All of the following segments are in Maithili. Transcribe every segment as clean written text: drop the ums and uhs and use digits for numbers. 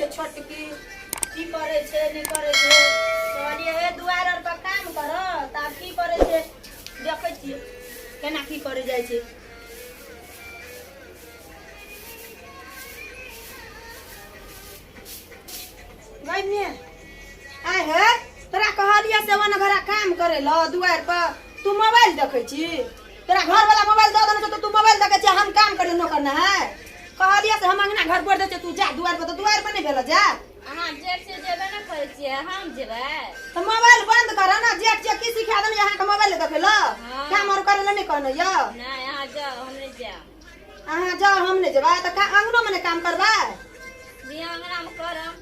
छै छोटकी की करै छै नहि करै छै। कहलियै हे दुआरि आर पर काम कर, तऽ आब की करै छै देखै छियै केना की करै जाइ छै। गै मे आय हे, तोरा कहलियै से वन घरा काम करे ल दुआरि पर, तू मोबाइल देखै छी। तोरा घर वाला मोबाइल दऽ देने छौ तऽ तू मोबाइल देखै छी, हम काम करे नौकर ना है। कहलियै से हम अंगना घर बोर दै छियै, तू जा दुआरि पर, तऽ दुआरि पर नहि भेल जा। अहाँ जेठ से जेबे ने करै छियै, हम जेबै? तऽ मोबाइल बंद कर ना। जेठ छियै की सिखा देने अहाँके मोबाइल देखै ल? हँ। काम आर करे ल नहि कहने यऽ? नहि, अहाँ जाउ, हम नहि जायब। अहाँ जाउ, हम नहि जेबै? तऽ का अंगनो मे नहि काम करबै? बिया अंगनामे करम।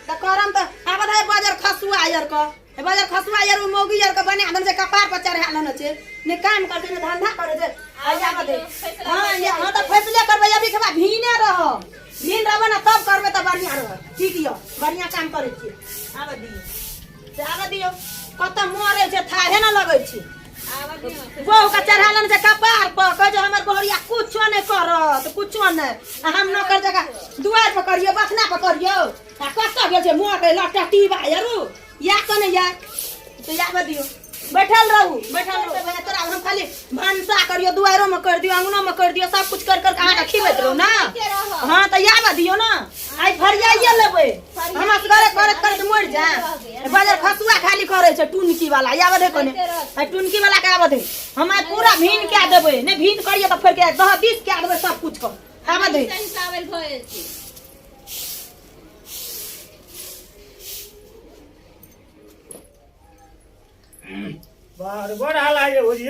तऽ करम तऽ आब है बाजार खसुआ यार क, हे बाजार खसुआ यार, ओ मौगी यार क बना देने छै, कपार पर चढ़ा लेने छै, ने काम करते ने धंधा करे छै। आ या दे। हाँ या, हाँ तऽ फैसले करबै। अभी के बाद भीने रह, भीन रहबै ने तब करबै तऽ बढ़िया रहत। ठीक यऽ, बढ़िया काम करै छियै। आबऽ दियौ से, आबऽ दियौ। कतऽ मरै छै थाहे ने लगै छै। आबऽ दियौ। बहू के चढ़ा लेने छै कपार पर, कहै छै हमर बहुरिया कुछो नहि करत, कुछो नहि, आ हम नौकर जकाँ दुआरि पर करियौ, बथना पर करियौ। आ कतऽ गेल छै मरै लट्टा टीबा यारू या कने या तऽ आबऽ दियौ। बैठल रहू, बैठल रहू भैया। तोरा हम खाली भनसा करियौ, दुआरो में कर दियौ, अंगनो में कर दियौ, सब कुछ कर कर के अहाँके खिबैत रहू ना। हाँ तऽ आबऽ दियौ ना, आइ फरियाइए लेबै हम। असगरे करैत करैत मरि जाए। बाजार खसुआ खाली करै छै टुनकी वाला। आबऽ दे कने, आइ टुनकी वाला के आबऽ दे, हम आइ पूरा भीन कए देबै। नहि भीन करियै तऽ फेर के दह बीस कए देबै सब कुछ के। आबऽ दे। हिसाबे भऽ जेतै। बड़ बड़ हल्ला ये भौजी।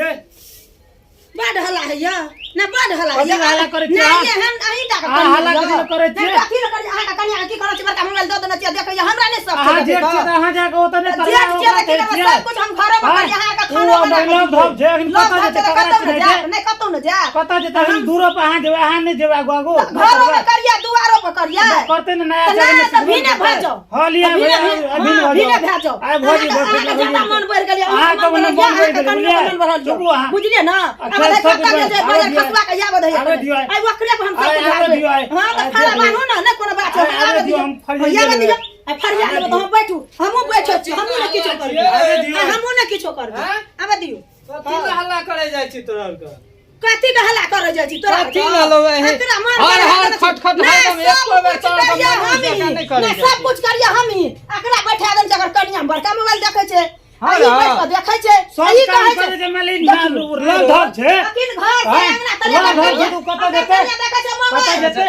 बड हल्ला होइया ना, बड हल्ला कथी होइया। हल्ला करै छियै ना, अहाँ? ये हम अहीं टा के अहाँ हल्ला कथी लए करै छियै? कथी लए करै छियै? अहाँके कनिया की करै छै? बड़का मोबाइल दऽ देने छियै, देखैया हमरा नहि सब अहाँ जेठ छियै तऽ अहाँ जाके ओतऽ नहि करबै? जेठ छियै तऽ की ओकरा करबै? कहै सब कुछ हम घरे पर आँय? करियै, अहाँके ओ खानो बना लव कऽ धव छै, एखन लव कतऽ धव जेतै, छै तऽ ककरा कतौ ने चिन्है जायब छै? नहि, कतौ ने जायब। कतऽ जेतै? एखन दूरो पर अहाँ जेबै, अहाँ नहि जेबै आगू आगू। घरो में करियै, दुआरो पर करियै। करतै ने नया तऽ जगह नहि में तऽ भीने भए जाउ। हँ लिअ तऽ भैया, भीने अभी हाँ, भऽ भीने जाउ। भए जाउ। आइ भौजी अहाँके बस अहाँके ज्यादा मन बढ़ि गेल यऽ, अहाँके अहाँके मन मन बढ़ल बढ़ि यऽ, गेल, अहाँके बुझलियै? मन बढ़ल यऽ। चुप अहाँ। बुझलियै ना? अच्छा, आब सब कतऽ कुछ गेल छै, आबै बाजार दियौ। खसुआ के आबऽ दैया आबै दियौ। आइ ओकरे पर हम सब आइ कुछ आबै आबै। दियौ, आइ। हाँ तऽ आइ खाना देख लेबै। बान्हू ना, नहि कोनो बात छै, आइ आबै आबै दियौ, दियौ। हम फरियाइए आबै लेबै। दियौ। आइ फरिया लेबै तऽ हम बैठू, हमहूँ बैठै छी, हमहूँ नहि किछो करबै। आबै दियौ। आइ हमहूँ नहि किछो करबै। आबै दियौ। कथी लए हल्ला करे जाइ छी तोरा आरके? कथी के हल्ला करे जाइ छी तोरा? कथी भेलौ एहे? एकरा मन हर करे हर हल्ला खट खट नहि, हरदम सब एको बेर कुछ तोरा करियै मन हमही। जकाँ नहि करै नहि, जाइ सब छी। कुछ करियै हमही। एकरा बैठा देने छै, एकर कनिया बड़का मोबाइल देखै छै। हँ आ ई ना। बैठ कऽ देखै छै। सब आ ई काम कहै करे छै छै, मालिक ना लव धव छै। अखिन घर से आँय? अंगना तले लव एकर धव कनिया छै, तू कतऽ एकर जेतै? कनिया देखै छै कतऽ मोबाइल। जेतै?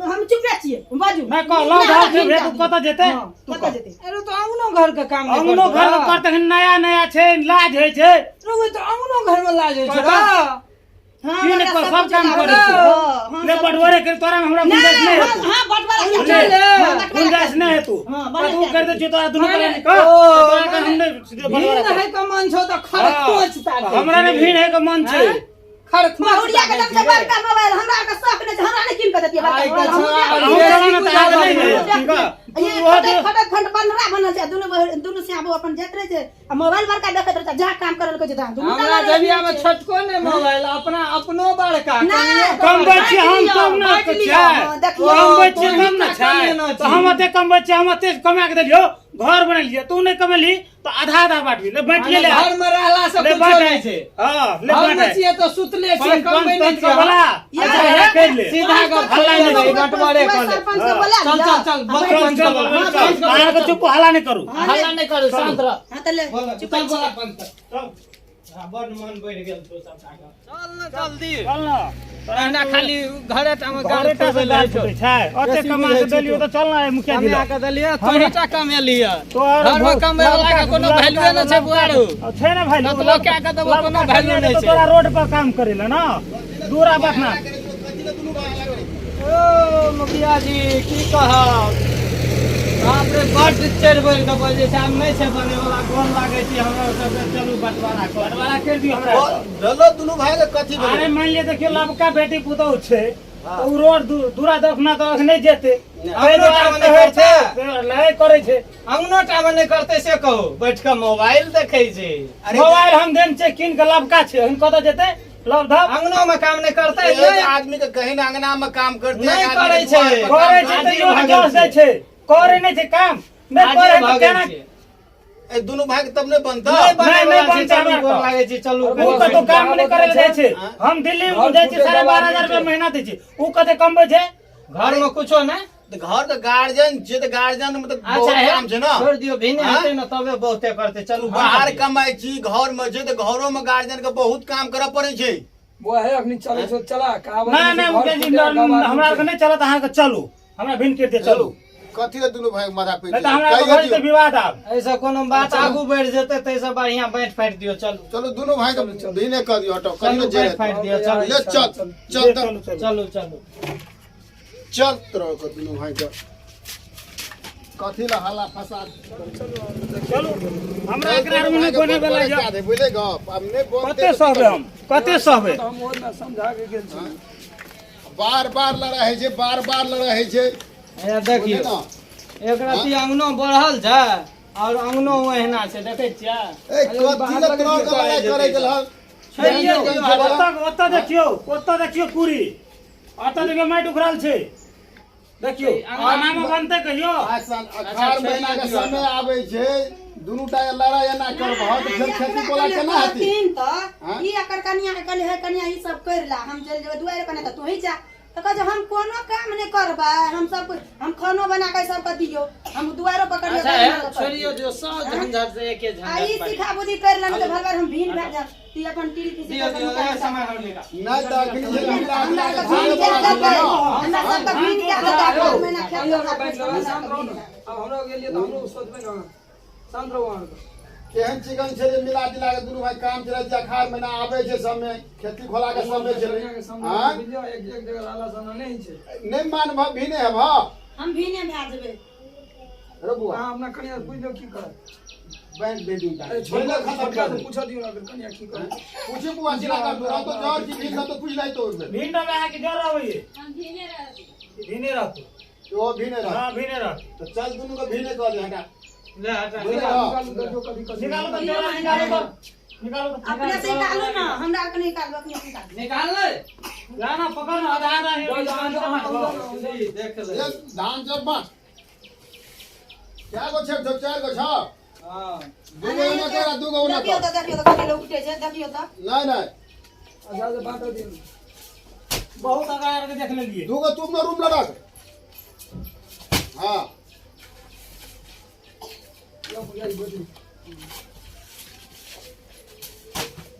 हम चुपे छियै, बाजू। नहि कह, लव ना, धव छै, भीन भे, कए तू दियौ। कतऽ जेतै? हँ, तू कतऽ कह। जेतै? अरे तो अंगनो घर के काम नहि अंगनो करतौ घर के रा। करतै, नया नया छै, लाज होइ छै। रे, तो अंगनो घर में लाज होइ छै कतऽ? रा। हाँ, की नहि हमरा कर, सब सब कुछ काम लागल करै छै। छै। हाँ, हाँ, ले सब बटवारे कर, तोरा में हमरा गुंजाइश नहि, नहि हाँ, हेतौ। हाँ, बँटवारा किया ले, छै? हाँ, बँटवारा गुंजाइश किया नहि छै? हेतौ। हाँ, तू बँटवारा कर दै छियौ तोरा दुनू प्राणी के। ओ, तोरा के हम नहि भीड़ बँटवारा है के मन छौ तऽ खरखोच ताकै हमरा नहि भीड़ है के मन छै। आँय? खरखोच बहुरिया के ताकै दम से छियै। बड़का मोबाइल हमरा आर के शौक नहि छै, हमरा नहि कीन के देतियै बड़का आइ के मोबाइल, हमहूँ छौड़ा नहि अहूँ बेसी चलऽ ने तऽ आगे नहि बुझल है, ठीक है? तू ये ओहो खटक दे- खटक खंड बंदरा बनल छै, दुनू दुनू सियाबो अपन जाइत रहै छै आ मोबाइल बड़का देखैत रहै छै, जा काम करल कहै छै ता दुनू हमरा जबिया में छोटको ने मोबाइल, अपना अपनो बड़का नहि। कनियो के कमबै बड़का। छियै हम तब ने बाँटि छै। लिअ, हँ, देखियौ। कमबै छियै तब ने तोही छै। कमेने तऽ हम छी। एते कमबै छियै, हम एते कमा के देलियौ, घर बनेलियै, तू नहि कमेलही तऽ आधा आधा बाँटबी। ले बाँटिए ले। घर में रहला से ले कुछो बाँट। नहीं छै। हाँ ले घर में बाँट। छियै तऽ सुतले छियै, पंच कमबै पंच नहि पंच छियै। के बोला या, अच्छा हल्ला कर ले। सीधा गप हल्ला छोड़ि नहि देबै, करू। बँटवारे कऽ ले। सरपंच के बोला चल लिअ। चल चल, आ बल बैठ पंच के चल, बोला। चल, पंच के बोला, अहाँके चल। चुप, हल्ला नहि करू। हल्ला नहि करू, शांत रह। हाँ तऽ ले बोला, चुप चल छी। बोला पंच के। चल। हाँ, बड मन बढ़ि गेल छौ सबटा के। चल ने जल्दी। चल ने। एहिना खाली घरे टा में गाल घरे टा से फुलबै गाल लए छौ। फुटै छै। ओते बेसी कमा बुझै के छी देलियौ तू। तऽ चल ने मुखिया जी कमा लग। के देलियै, तोही टा कमेलियै। तोहर घर में कमबै वाला के कोनो वैल्यूए नहि छै बुआरू। छै ने वैल्यू। कतबो कए के देबो, कोनो वैल्यू नहि छै। तोरा रोड पर काम करे ले ना दूरा बखना। ओ मुखिया जी, की कहब, बाप रे, बड्ड चढ़ि बढ़ि कऽ बजै छै। आब नहि छै बने वाला, गोर लागै छी हमरा सबके, चलू बंटवारा कर। बंटवारा कर दियौ हमरा। भेलो दुनू भाई के कथी भेलो? अरे मान लिअ देखियौ, लबका बेटी पुतहु छै तऽ उ रोड दूरा दखना तऽ नहि जेतै। अंगनो टा मे नहि करतै? लड़ाई करै छै। अंगनो टा मे नहि करतै से कहू, बैठ कऽ मोबाइल देखै छै। अरे मोबाइल हम देन छै कीन के, लबका छै, हम कतऽ जेतै लब धब? अंगनो मे काम नहि करतै? एक नहि आदमी के कहीं ना अंगना में काम करते, नहि एक आदमी करै के दुआर छै। पर काम करै छै करते। तैयो नहि जस दै छै। करे नहीं छै काम नहीं करे भऽ तऽ गेल केना छियै। ए दुनू भाई के तब नहीं बनता। नहीं, नहीं बनतै चलू हमरा गोर तऽ। लागै छी चलू। उ कतौ काम नहीं करे लए जाइ छै। हम दिल्ली घर जाइ छी फूटे 12,500 रुपया महीना दै छी, उ कते कमबै छै? घर में कुछो नहि। तऽ घर के गार्जियन छै तऽ गार्जियन में तऽ बहुत अच्छा हे, काम छै ना। छोड़ि दियौ, भिने हाँ? हेतै ने तबे बहुते करतै। चलू बाहर कमाइ छी, घर में छै तऽ घरो में गार्जियन के बहुत काम करऽ पड़ै छै। बुआ हे अखनी चलै छौ चला कहावत नहीं छै, नहीं घर मुकेश जी फूटे गवार हमरा आरके नहीं चलत, अहाँके चलू हमरा भिन कर दे चलू। कथी ले दुनू भाई के माथा पीट नहीं तऽ हमरा आरके भऽ जेतै विवाद आब। एहिसँ कोनो बात आगू बढ़ि जेतै ताहिसँ बढ़िआँ बाँटि फाटि दियौ। चलू चलू दुनू भाई के भिने कऽ दियौ, हटाउ कथी चलू ले जे बाँटि फाटि दियौ। चलू ले चल चल तऽ चलू चलू चलू चलू चल तोरा के दुनू भाई के कथी ले हल्ला फसाद। चलू हमरा एकरा आरमे नहीं बने वाला यऽ। बुझले गप आब नहीं बनतै कते सहबै हम, कते सहबै? हम ओहिमे ना समझा के गेल छी। बार बार लड़ाई होइ छै, बार बार लड़ाई होइ छै। हैया देखियौ बुझलियै ने? एक रत्ती अंगनो बढ़ल छै और अंगनो ओहिना छै, देखै छियै? ए कथी ले तोरा के लड़ाई करै गेल हन? छोड़िए दियौ। ओतऽ ओतऽ देखियौ, ओतऽ देखियौ पूरी, ओतऽ देखियौ माटि उखड़ल छै, देखियौ आनामे बनतै कहियो? अखाड़ महीना के समय आबै छै, दुनू टा लड़ाई एना करबह तऽ फेर खेती कोला केना हेतै? करथिन तऽ हाँ? ई एकर कनिया के कहलियै हे कनिया ई सब करि ला, हम चलि जेबै दुआरि पर, नहि तऽ तोही जा। तऽ कहै छै हम कोनो काम नहि करबै, हम सब कुछ हम खानो बना के सबके दियौ, हम दुआरो पर करियौ। अच्छा गाड़ी हे, मारके करियौ। छोड़िए दियौ सब झंझट से एके आ ई झंझट पड़ी। सिखा बुद्धि करि लेने तऽ भलबर हम भीन भए जायब। ई अपन टील खींच दियौ दियौ ए सामान और निकाल। नहि तऽ अखनी जे मिला हमरा मिला के के भीन खाने कए बला देतै, छै ने। हमरा सबके भीन कए देतै, अखाड़ महीना खेत कनिया पथार के बाँटि कुछ लेबै, हमरा शांत सबके रहू भीन ने। भए जायत। आब हमरो गेलियै तऽ हमरो सोचबै ने, शांत रहू अहाँ। केहन चिकन छै जे मिला जुला के दुनू भाई काम चलै छै। अखाड़ महीना आबै छै समय, खेती खोला के समय कनिया छलै। के समझा आँय? बुझलियै, एक एक जगह रहला से नहि छै। नहि मानबह भी नहि हेबह। हम भीने भए जेबै। रे बुआ अहाँ अपना कनिया से पूछि लियौ की करत। बैंक दे दू अरे छोड़ले छोटका खत्म छोटका कर से दे। पूछ दियौ ने अगर कनिया की करत। पूछी बुआ चिरा कर दू तो जर की भी न तो पूछ लै तो ओहिमे। भिन रहबै अहाँके जर अबैये? हम भीने रहबै। भिने रहतौ। ओ भी नहि रह हाँ भिने रहतौ। तऽ चल दुनू के भी नहि कऽ दे हटा। ले हटा। बुझले निकालू देखियौ कथी कथी। निकालू तऽ जोरा निकालू तऽ निकालू तऽ। अपने से निकालू ने, हमरा आरके नहीं निकालू, अपने से निकालू। निकाल ले ला ना पकड़ ना, आधा आधा हे, जाओ, जाओ, धान जाओ, सब जाओ, जी, देख ले। ये धान जब बाँट क्या गो छै? चारि गो छौ। हाँ दू गो एना कर आ दू गो ओना देखियौ कर। तऽ, देखियौ तऽ कते लोक उठै छै, देखियौ तऽ। नहीं नहीं अच्छा से बाँटऽ दियौ। बहुत आगा आर के देख लेलिए। दू गो तुम ना रूम लड़क। हाँ यौ, बुझाइ बुझी।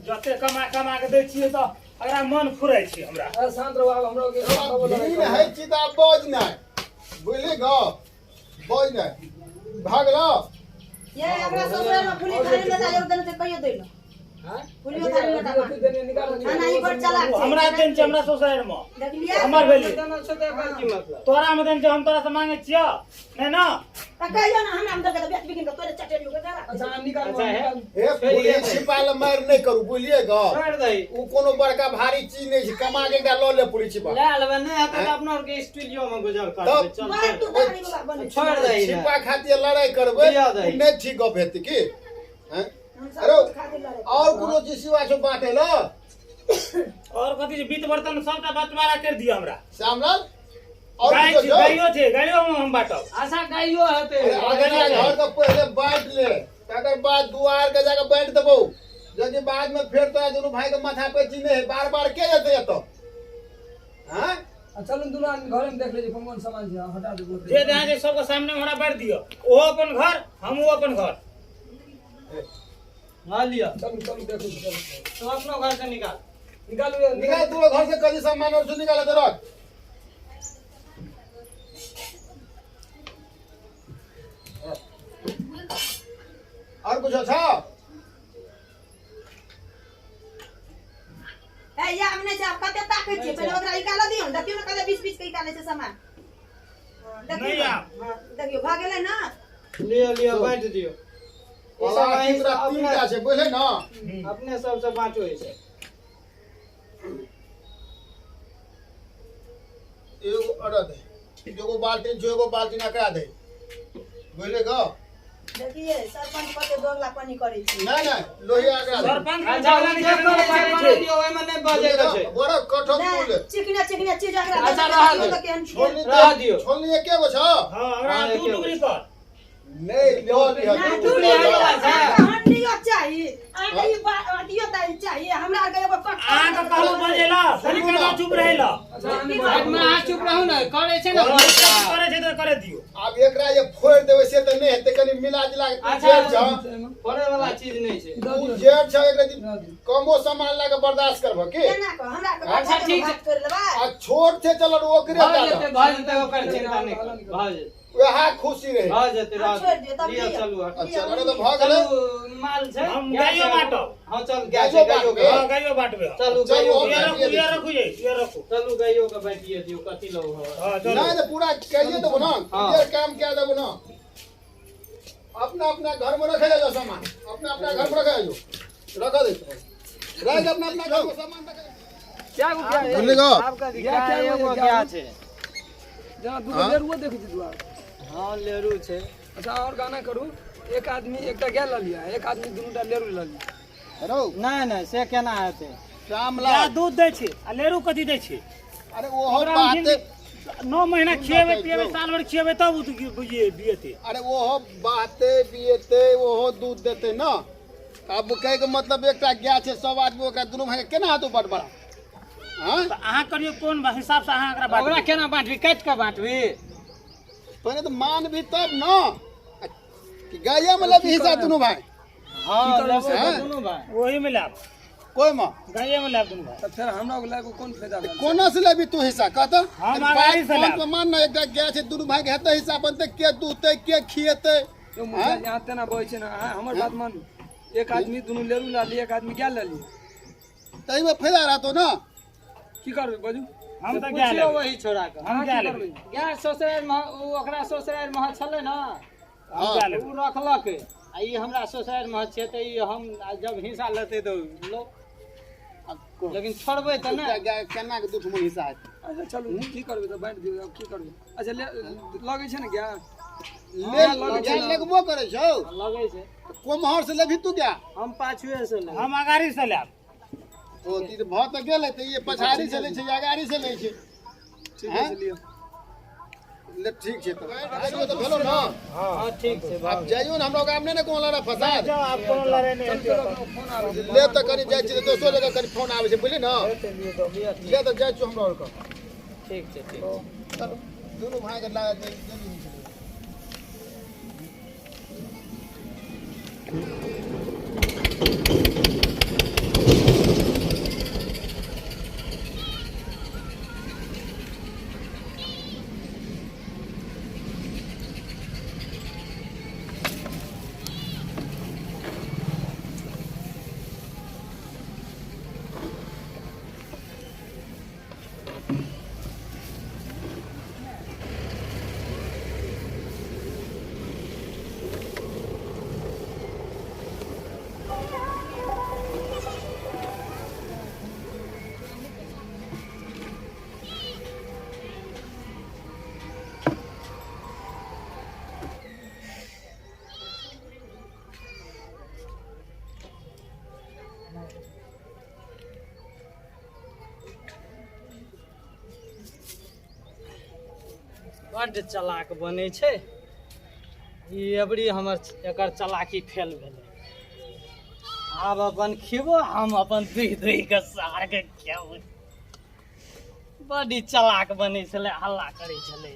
जते कमा कमा के दै छियै तऽ एकरा मन फुरै छै हमरा। अरे शांत रहू, आब हमरो के भीड़ है छी तऽ आब बज नहि, बुझली गप? बज नहि भागलो। ये हमरा ससुराल में फुली थारी में जाय देने से कहियो दैलो। हाँ? फुलियो थारी में देने निकाल। ना ई बड़ चालाक छै। हमरा देन छै हमरा ससुराल में। देखलियै? हमर भेलै। देना छै तऽ एकर की मतलब? तोरा में देन छै, हम तोरा से मांगे छियो नहीं ना? तऽ कहियो ना हमरा अंदर के तऽ बेच बिकिन के तोरे चटेलियो के जरा। अच्छा निकाल अच्छा, है। निकाल। हे पुली छिपा ले मारि नहि करू, बुझलियै गप? छोड़ि दही। ओ कोनो बड़का भारी चीज नहि छै, कमा के एकटा लऽ ले पुली छिपा। ले लेबै नहि हेतै तऽ अपना आरके स्टूडियो में गुजर करबै। तब- चल बाहर तू दाढ़ी बाबा बने। छोड़ि दही ने। छिपा खातिर लड़ाई करबै दिया दही। ओ नहि ठीक गप हेतै की? हैं? हम सब अरे कुछ खातिर लड़ै। और कोनो चीज सिवा छौ बाँटै लए? और कथी छै? वित्त बर्तन सबटा बंटवारा कर दियो हमरा। श्यामलाल और गाय कुछो छै, छौ? गाइयो छै, गाइयो में हम बांटब। अच्छा गाइयो हेतै। अरे अगला घर के पहिले बाँटि ले, तकर बाद दुआर के जाके बाँटि देबौ, यदि बाद में फेर तोरा दुनू भाई के माथा पे चीज नहि है, बार बार के जेतै एतऽ? हाँ आ चलू दुनू आदमी घरे में देख लै छी कोन कोन सामान छै, हटा देबो। जे जहाँ छै सबके सामने हमरा बांटि दियो, ओहो अपन घर हमहूँ अपन घर। लऽ लिअ। चलू चलू देखू चलू। तू अपनो घर से निकाल। निकालू ये, निकाल तू घर से कहीं सामान और से निकाल दे रख। और कुछ अच्छा? ए या हम नहि छै, आब कते ताकै छियै, पहिले ओकरा निकालऽ दियौ ने, देखियौ ने कते बीस बीस के निकालै छै सामान। हाँ, देखियौ नहि ने। आब। हाँ, देखियौ भऽ गेलै ने। लिअ लिअ बाँटि दियौ। ई सब पलाठी अहीं तोरा अपने तीनटा छै, बुझले ना? अपने सबसँ बाँटू ई सब। एगो अड़द है, एगो बाल्टीन छौ, एगो बाल्टीन एकरा दे, बुझले गप? देखिए सरपंच कते दोगला पानी करै छै। नहीं नहीं लोहिया एकरा दे। सरपंच के अच्छा झगड़ा ओ नहि जे करना करबै चाहै करै छै। दियौ, ओहिमे नहि बजै के छै। बड़ा कठोर नहि, बोले। चिकने चिकने चीज एकरा अच्छा, दे रहा देबै, दे। तऽ केहन छोलनी रह दियौ। छोलनी एके गो छौ? हँ, ओकरा हाँ, दू एके गो। टुकड़ी कर। नहीं लो लिह ना, दू टुकड़ी टुकड़ी वाला लऽ। छै। हंडियो चाही, अहाँके ई अथियो तऽ चाही, हमरा आरके एगो कट्टा। अहाँके कहलहुँ बजै लए, कनि काल चुप रहै लए। साइडमे अहाँ चुप रहू ने, करै छै ने बड़का। करै छै तऽ करै दियौ। आब एकरा जे फोड़ि देबै से तऽ नहि हेतै, कनि मिला जुला के तू अच्छा जेठ छौ। फोड़े वाला चीज नहि छै। तू जेठ छौ, एकरा कमो सामान लए कऽ बर्दाश्त करबह की? केना कऽ हमरा आरके अच्छा, कट्टा ठीक छै। भात तोड़ि लेबै? आ छोट छै चल ओकरे भऽ दऽ जेतै, दह। भऽ जेतै, ओकर चिंता नहि कर, भऽ जेतै। वएह खुशी रहै। भऽ जेतै, हाँ, छोड़ि दियौ, तब लिअ लिअ। चलू हट। अच्छा अरे तऽ भऽ गेलै। चलू माल छै। हम गाय गाइयो छै। बाँटब। हाँ चल गाय गाइयो छै, गाइयो बाँटबै। के। हँ, गाइयो बाँटबै हम। चलू चलू, गाइयो हम के। इएह रखू, इएह रखू जे, इएह रखू। चलू गाइयो के बाँटिए दियौ, कथी लौ हवा। हँ, चलू। नहीं तो पूरा कहिए देबो ना। हाँ। क्लियर काम कए देबो ना। अपना अपना घर में रखे जाओ सामान, अपना अपना घर में रखे जाओ, रख दे रख अपना अपना घर में सामान रखे। क्या गो? क्या एगो गाय छै? जेना दूगो हाँ? लेरुओ देखै छी दुआर। हाँ लेरू छै। अच्छा और गाना करू, एक आदमी एकटा गाय लऽ लिअ, एक आदमी दुनूटा लेरू लऽ लिअ। रौ नहि नहि से केना हेतै? श्यामलाल दूध दै छी आ लेरू कथी दै छी? अरे ओहो ओकरा बाते 9 महीना खिएबै पिएबै, साल भरि खिएबै तब ओ बियेतै। अरे ओहो बाते बियेतै, ओहो दूध देतै ना। आब कहै के मतलब एकटा गाय छै, सब आदमी ओकरा दुनू भाई के केना हेतौ बटबरा? हाँ तऽ अहाँ करियौ कोन हिसाब से अहाँ एकरा ओकरा बाँटबै? केना बाँटबी? काटि कऽ बाँटबी? पहिले तऽ मान भी तब ना कि गाये में लेबी हिस्सा दुनू भाई। हाँ लेबै हैं? तऽ दुनू भाई। ओही में लाब, कोई में गाये में लाब दुनू भाई। तऽ फेर हमरा लए कऽ कोन फायदा भेल? कोना से लेबी तू हिस्सा कहता? हम अगाड़ी से लेब। मान ना एकटा गाय छै, दुनू भाई के हेतै हिस्सा बनतै, के दूहतै के खिएतै? यौ मुखिया जी, अहाँ तेना बजै छै ने, अहाँ हमर बात मानू। एक आदमी दुनू लेरू लऽ लिअ, एक आदमी गाय लऽ लिअ, ताहिमे फायदा रहतौ ना। की करबै बजू? हम तऽ गाय पुछियौ लेबै। वही छोड़ा के। हम अहाँ गाय की लेबै। करबै? गाय ससुरारि मे, ओ ओकरा ससुरारि मे छलै ने, हम गाय लेबै। ओ रखलक आ ई हमरा ससुरारि मे छै तऽ ई हम जब हिस्सा लेतै तऽ लो, लेकिन छोड़बै तऽ एकटा नहि। गाय केना के 2 ठुमन हिस्सा हेतै? अच्छा चलू की करबै तऽ बाँटि दियौ, आब की करबै? अच्छा ले लगै छै ने गाय? ले गाय लगबो करै छौ? लगै छै। कोम्हर से लेबही तू गाय? हम पाछुए से लेबै। हम अगाड़ी से लाब। ओ ई तऽ भऽ तऽ गेलै, तऽ ई पछाड़ी से लै छै या अगाड़ी से लै छै? ठीक छै लिअ। ले ठीक छै तऽ बाँटि तऽ भेलो ना। हाँ ठीक छै। आब जाइयो ने, हमरा गाम नहि ने कोनो लड़ा फसाद। जाउ, आब कोनो लड़ाइ नहि हेतै। फोन आबै छै। ले तऽ कनि जाइ छी तऽ दोसरो जगह कनि फोन आबै छै, बुझली ने? ले तऽ जाइ छियौ हमरा आरके। ठीक छै, ठीक छै। चलो दुनू भाई के लागत जल्दी। बड्ड चलाक बनै छै ई। अबरी हमर एकर चलाकी फेल भेलै। आब अपन खेबो, हम अपन दुहि दुहि कऽ सारके खेबो। बड्ड ई चलाक बनै छलै, हल्ला करै छलै।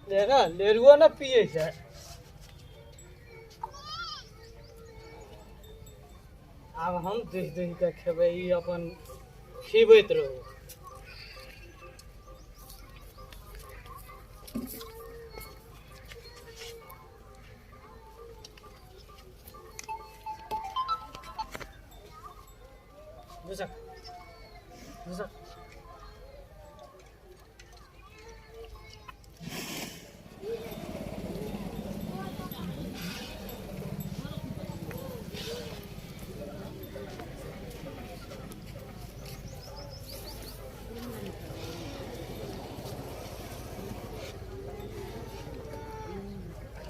ले ने लेरुओ ने पियै छै। आब हम दुहि दुहि कऽ खेबै, ई अपन खिबैत रहू। घुसक घुसक।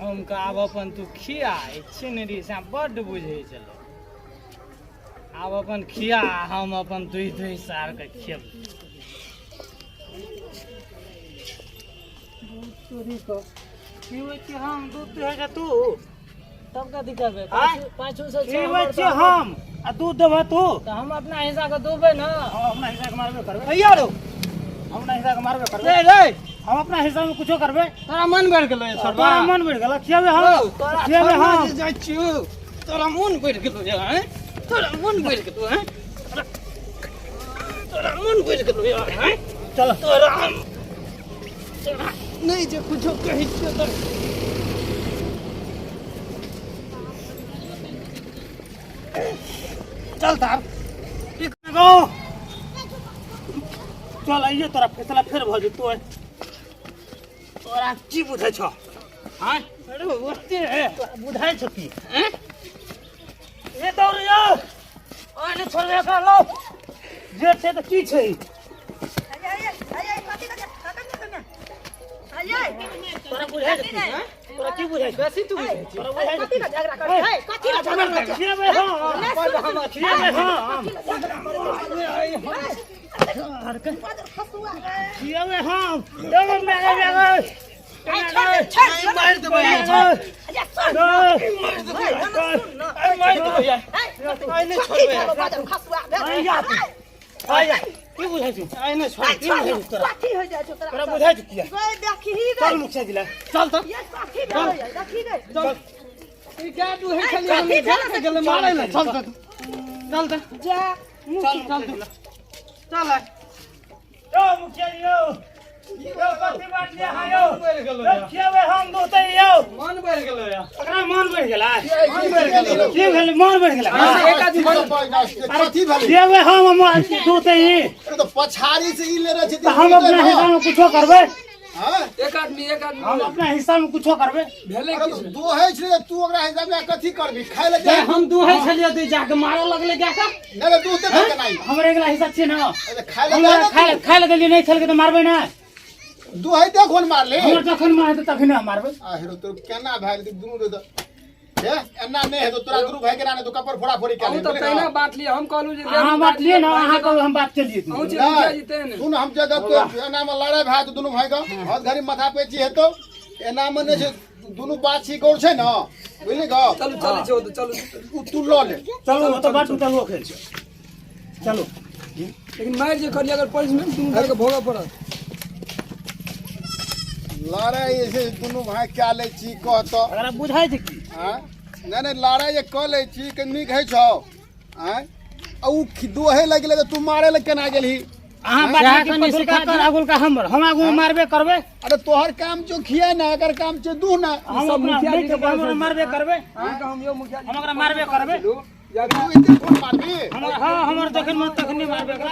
ठोम के आब अपन तू खिया। छिनरी से बड्ड बुझै छलै। आब अपन खिया, हम अपन दुहि दुहि सार के खेब। पीबै छी हम दूध, दुहै के तू। तब कथी करबै? आँय? पाछू से पीबै छी हम आ दूध देबह तू। तऽ हम अपना हिस्सा के दुहबै ने। हम अपना हिस्सा के मारबे करबै। भैया रो। हम अपना हिस्सा के मारबे करबै। रे रे। हम अपना हिस्सा में कुछो करबै। तोरा मन बढ़ि गेलो ये छोड़बा। तोरा मन बढ़ि गेल, खियाबे हम, तोरा खियाबे छोड़ना हम। जे जाइ छियौ, तोरा मन बढ़ि गेलो ये, आँय? तोरा मन बढ़ि गेलो, आँय? तोरा मन बढ़ि गेलो ये, आँय? चल। तोरा तोरा नहि जे कुछो कहै छियौ तऽ चल तार ई गो चल आइए, तोरा फैसला फेर भऽ जेतौ। तोरा की बुझै छौ? आँय? अरे ओते तोरा बुझै छौ की? आँय? ए दौड़ यौ, आइ नहि छोड़बै एकरा। लौ जे छै तऽ की छै? तोरा बुझै छौ की? आँय? तोरा की बुझै छौ? बेसी तू बुझै छी। तोरा बुझै छौ? कथी के झगड़ा करै छै? कथी के झगड़ा करै छै? खिएबै हम, खिएबै हम, खिएबै हम। एगो मेरे मेरे मारि देबै, मारि देबै, आइ नहि छोड़बै। की बुझै छौ? आइ नहि छोड़बै। की बुझै छौ तोरा? कथी हो जाइ छौ तोरा? तोरा बुझै छौ किया? गई देखी चल गई। मुखिया जिला। चल तऽ। ये कथी भेलै? देखी गई। चल, ई गाय दुहै छलियै, हम जाके गेलै मारै लए। चल तऽ, चल तऽ। जा। चल, चल तू, चल आइ। यौ मुखिया जी, यौ यौ, कथी बात लिया? हाँ यौ। बढ़ि गेलो। यौ खिएबै हम दूधे यौ। मन बढ़ि गेलो या। ओकरा मन बढ़ि गेलै। की भेलै? की भेलै? मन बढ़ि गेलै। एक आदमी कथी भेलै? खिएबै हम दूधे ई। अरे तऽ पछाड़ी से ई लेने छै। तऽ हम अपना हिस्सा में कुछो करबै। हाँ? एक आदमी, एक आदमी। हम अपना हिस्सा में कुछो करबै। भेलै अरे की? तऽ दोहै छलै, तू ओकरा हिसाब में कथी करबी? खाय लए जे जा। हम दुहै छलियै तऽ जाके मारऽ लगलै गाय के। नहि नहि, दूध देबै केना ई? हमर अगिला हिस्सा छियै ने। अरे खाय लए हमरा जा ने। खाय खाय लए देलियै, नहि खेलकै तऽ मारबै ने। तू। दुहै देख मारले। हमर जखन मन हेतै तखने हम मारबै। आ हेरो, तोर केना भए गेल दुनू रे? तऽ हे एना नहि हेतौ तोरा दुनू भाई के, ना तो कपर फोड़ा फोड़ी अहूँ कए तऽ तहिना बाँटलियै। हम कहलहुँ जे अहाँ बाँटलियै ने, अहाँ कहू हम बात चलियै। अहूँ छी मुखिया जी तेहन। सुन, हम जे गप कहै छियौ, एना मे लड़ाइ भए जेतौ दुनू भाई के, हर घड़ी माथा पेची हेतौ। एना मे नहि छै, दुनू बाछी गौर छै ने, बुझली गप? चलू, चलै छै ओतऽ, चलू। उ तू लऽ ले। चलू, ओ तऽ बाटू, चलू अखन चलू। लेकिन मारि जे करियै, अगर पनिशमेंट दुनू भाई के भोगऽ पड़त। लड़ाइ जे छै दुनू भाई कए लै छी, कह तऽ। अगर बुझाइ छै की? आँय? नहि नहि, लड़ाइ जे कऽ लै छी के नीक होइ छौ? आँय, आ उ दोहे लागि गेलै तऽ तू मारै लए केना गेलही? अहाँ बात पछुलका कर, अगुलका हमर, हम आगू मे मारबे करबै। अरे तोहर काम छौ खियाइ ना, एकर काम छै दूह ना। हम सब अपना मुखिया जी नहि के खेबै, हम ओकरा मारबे करबै। अहाँके हम यौ मुखिया जी हम ओकरा मारबे करबै। तू एते कोन मारबी? हमर, हाँ, हमर जखन मन तखने मारबै एकरा।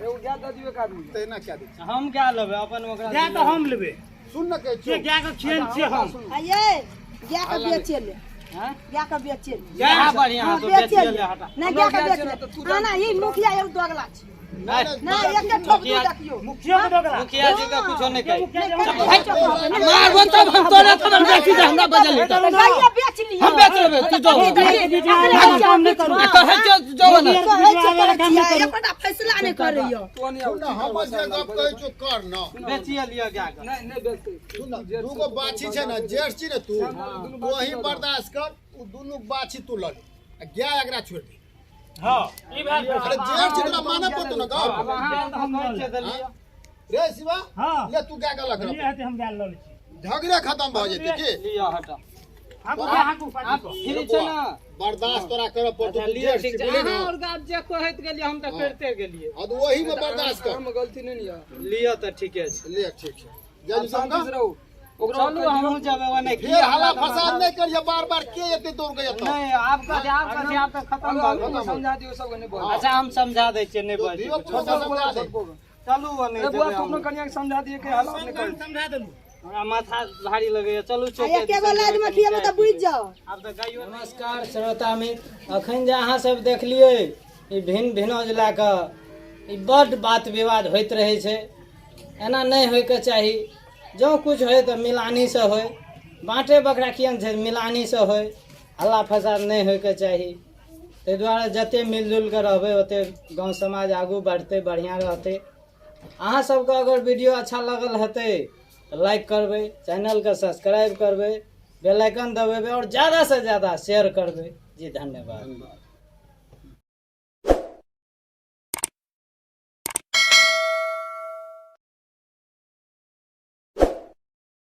एगो गाय दऽ दियौ एक आदमी। तहिना कए दै छी। हम क्या लेबै अपन ओकरा? गाय तऽ हम लेबै। सुन न, कहै के छियौ। गाय के खियन छियै हम। आइए गाय के बेचे ले। गाय के बेचे ले। गाय बढ़िया। हाँ, तो बेचे बेचिए ले। ले, हटा। नहि, गाय के गाय बेच छै ले ने तऽ तू ना। ना, ई मुखिया एगो दोगला छै। नहि नहि, एके ठोक दू, देखियौ। मुखियो के दोगला। मुखिया जी का कुछो नहीं कही। मुखिया जी हम मारबन तब हम तोरे तब बेची दे, हमरा बजल तऽ गाय बेच लिअ। हम बेच लेबै, तू जो। के बीच में आबै वाला काम नहि करू। कहै छियौ जो ने। कहै छै करै छियै, एकोटा फैसला नहि करैया। तू नहीं सुन न, हमर जे गप कहै छियौ कर न। बेचिए लिअ गाय के। नहि नहि बेचतै। सुन न, दूगो बाछी छै ने, जेठ छी ने तू, तू ही बर्दाश्त कर। उ दुनू बाछी तू लऽ ले आ गाय एकरा छोड़ि दे। हाँ, ई बात। अरे जेठ छी, तोरा मानऽ पड़तौ ने गप। आब अहाँ तऽ हम कहै छियै तऽ लिअ। रे शिवा। हाँ। ले तू गाय के अलग लिए रख। हेतै, हम गाय लऽ लै छी। झगड़े खत्म भऽ जेतै की? लिअ, हटा। हाँकू, हाँकू, आप फ्री छै ने? बर्दाश्त तोरा करऽ पड़तौ। अच्छा तू लिअ। जेठ ठीक छी, छै। बुझली ने? अहाँ आओर आब जे कहैत गेलियै, हम तऽ करिते गेलियै। हाँ, तऽ ओहीमे बर्दाश्त कर। हम गलती नहि यऽ। लिअ तऽ ठीके छै। ले, ठीक छै, जय आब शांति से रहू, ओकरा चलू, हमहूँ जेबै ओने। फेर हल्ला फसाद नहि करिहे। बार बार के एते दौड़ के एतौ? नहि, आब कथी, आब कथी, आब तऽ खतम भऽ गेल। समझा दियौ सबके, नहि बोल। अच्छा, हम समझा दै छियै, नहि तो बजै। दियौ पुरुष समझा दे। चलू, ओने अरे बौआ, जेबै तू अपनो हम। कनिया के समझा दिए के हल्ला नहि करू। समझा देलू। हमरा माथा भारी लगैया, चलू आ चौके। एके गो लाइनमे खिएबै तऽ बुझि जाउ। आब तऽ गाइयो। नमस्कार श्रोता मित्र, अखन जे अहाँ सब देखलियै ई भिन्न भिनौज लए कऽ ई बड्ड बात विवाद होइत रहै छै। एना नहि होइके चाही। जँ किछु होइ तऽ मिलानीसँ होइ। बाँटे बकरा किया ने छै मिलानीसँ होइ, हल्ला फसाद नहि होइके चाही। ताहि दुआरे जतेक मिलजुलि कऽ रहबै ओतेक गाँव समाज आगू बढ़तै, बढ़िआँ रहतै। अहाँ सबके अगर वीडियो अच्छा लगल हेतै तऽ लाइक करबै, चैनलके सब्सक्राइब करबै, बेल आइकन दबेबै आओर ज्यादासँ ज्यादा शेयर करबै जी। धन्यवाद।